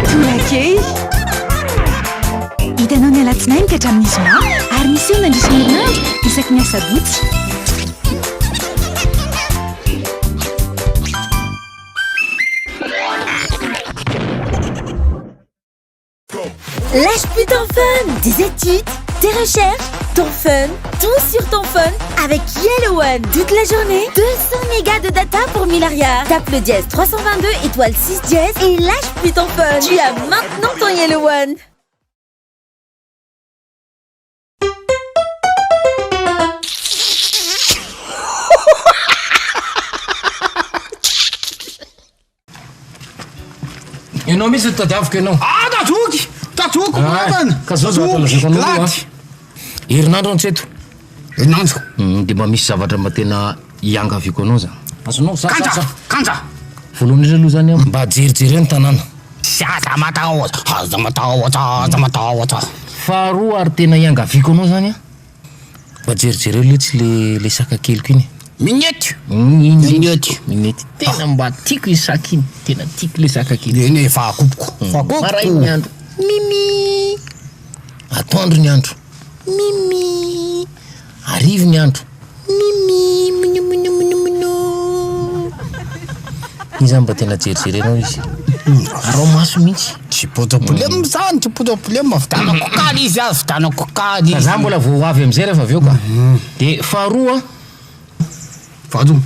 Tonga kely! Hitanao ny alatsinainy ka hatramin'ny zoma ary miseho mandritra ny herinandro isaky ny asabotsy. Lâche plus ton phone, tes études, tes recherches, ton fun, tout sur ton phone avec Yellow One. Toute la journée, 200 mégas de data pour 1000 ariary. Tape le dièse 322 étoile 6 dièse et lâche plus ton phone. Tu as maintenant ton Yellow One. Ianao mihitsy no tadiaviko ianao. Ah, tatoky! Tatoky, Ah, ka zao zavatra lazaiko anao aloha. Laty! Herinandro aho tsy eto. Herinandro. Mm, dia mba misy zavatra mba tena iangaviako anao zany. Azonao za Kanja! za. Kanja! Voalohany indrindra aloha zany mba jerijereo ny tanàna. Sy aza matahotra, aza matahotra, aza matahotra. Faharoa ary tena iangaviako anao zany an, mba jerijereo letsy le le saka keliko iny e. Minety! Iny iny. Minety. Minety. Tena mba tiako iny saka iny, tena tiako le saka kely. Eny e, fa akopoko, fa akopoko. Maraina ny andro, mimi. Atoandro ny andro, mimi. Hariva ny andro. Mimi, minou minou minou minou. Iny zany mba tena jerijerenao izy. Araho maso mihitsy. Tsy problème zany, tsy problème, vidianako kaly izy ah, vidianako kaly Fa izy. za mbola vao ho avy amizay rehefa avy eo ka. De faharoa. Faharoa.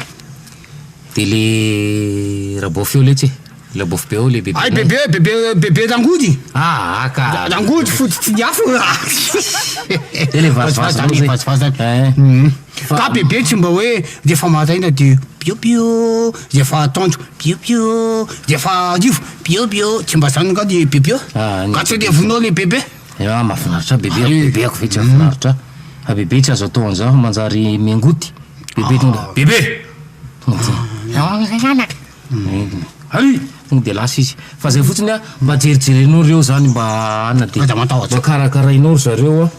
De le rabofy eo letsy e. Labofy be ao le bebe. Ay bebe bebe bebe rangody. Ah ka. Rangody fotsy ny afo. Zay le vazivazy anao zay. Vazivazy. Eh. Ka bebe tsy mba hoe rehefa maraina de pio pio, rehefa atoandro pio pio, rehefa hariva pio pio, tsy mba zany nga le bebe. Ah, Ka tsy levonao le bebe. Ah mahafinaritra bebe, bebe ako ve tsy hahafinaritra. Fa bebe tsy azo atao an'izany fa manjary miangoty. Bebe tonga. Bebe. Tonga de. Hay! Tonga de lasa izy. Fa zay fotsiny a, mba jerijerenao reo zany mba ana de Aza matahotra. mba karakarainao ry zareo a,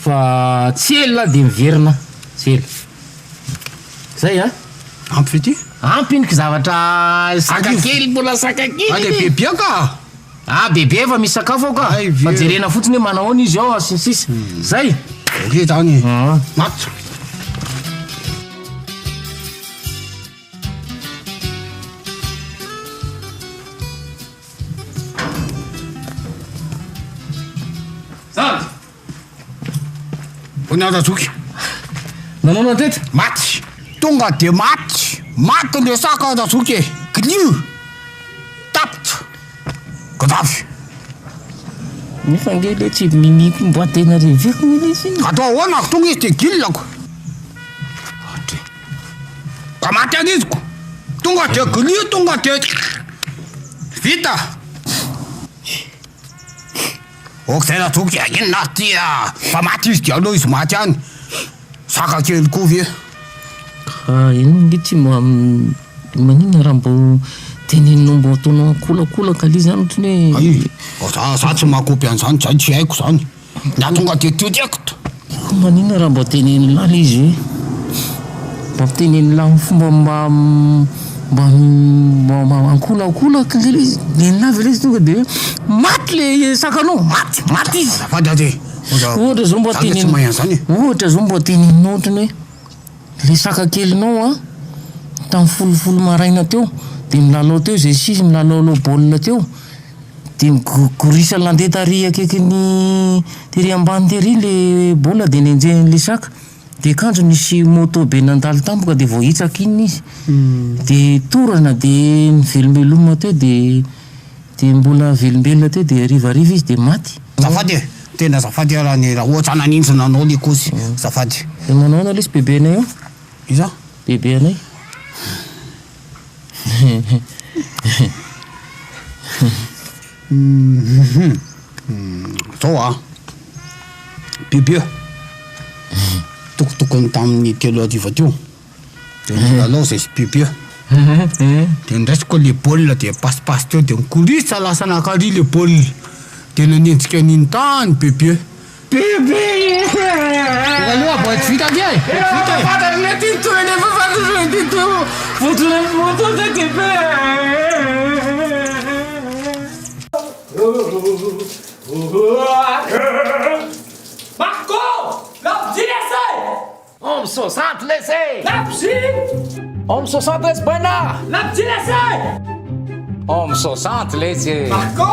fa tsy ela de miverina, tsy ela. Zay a! Ampy ve ty? Ampy iny zavatra saka kely mbola saka kely. Ah le bebe ka! Ah bebe efa misy sakafo ao ka! Hay ve. Fa jerena fotsiny hoe manahoana izy ao sy ny sisa. Zay! Ok zany. Matotra. Zandry! Vonona zoky. Nanao nantetra? Maty! Tonga de maty! Maty le saka razoky e! Glio! Tapitra! Grave! Nefa ange le tsy mimi ko mba tena reveko ny lesy iny. Atao ahoana tonga izy de gilako. Ka maty aniziko. Tonga de glio tonga de vita. Ok zay razoky a, inona ary ty a, fa maty izy de aleo izy maty any. Saka kely koa ve? Ka ianao ange tsy mba maninona raha mbo teneninao mbo ataonao ankolakolaky aloha zany ohatran'ny hoe. Hay, za za tsy mahakopy an'izany, zay tsy haiko zany. Na tonga de direct. Ko maninona raha mba tenenin'lah le izy hoe mba tenenin'lah amin'ny fomba mba mba mba ankolakolaka ange le izy, nen'lah ve le izy tonga de hoe maty le sakanao, maty, maty izy. Azafady aza e. Ohatra zao mba Za nge tsy teneno mahay an'izany e. ohatra zao mba teneninao ohatran'ny hoe le saka kelinao an, tamin'ny folofolo maraina teo de nilalao teo zay sisa nilalaolao baolina teo, de nigorisa nandeha tary akaikin'ny tery ambany tery le baolina de nenjehin'le saka, de kanjo nisy moto be nandalo tampoka de voahitsaka iny izy, de torana de nivelombelomina teo de de mbola velombelona teo de harivariva izy de maty. Azafady e! Tena azafady a raha ny raha ohatra naninjina anao le kozy, azafady. De manao ahoana lesy bebe anay ao? Iza? Bebe anay. Zao a, bebe tokotokony tamin'ny 3 hariva teo de nilalao zay sy bebe de ndraisiko le baolina de pasipasy teo de nikorisa lasa naka ary le baolina de nanenjika an'iny tany bebe. Bebe Aloha vao tsy vita ange e! Vita e! Labozia! Homme 60 lesy baina! Labozia lesy! Homme 60 lesy! Marco!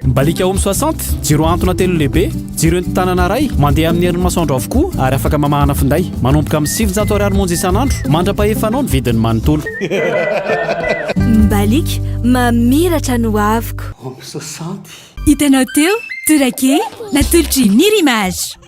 Mibaliaka Home 60, jiro ahantona telo lehibe, jiro entin-tanana iray, mandeha amin'ny herin'ny masoandro avokoa ary afaka mamahana finday. Manomboka amin'ny 900 ariary monja isan'andro, mandra-pahefanao ny vidiny manontolo. Mibaliaka, mamiratra ny hoaviko. Home 60. Hitanao teo, Tourake, natolotr'i Nirimage.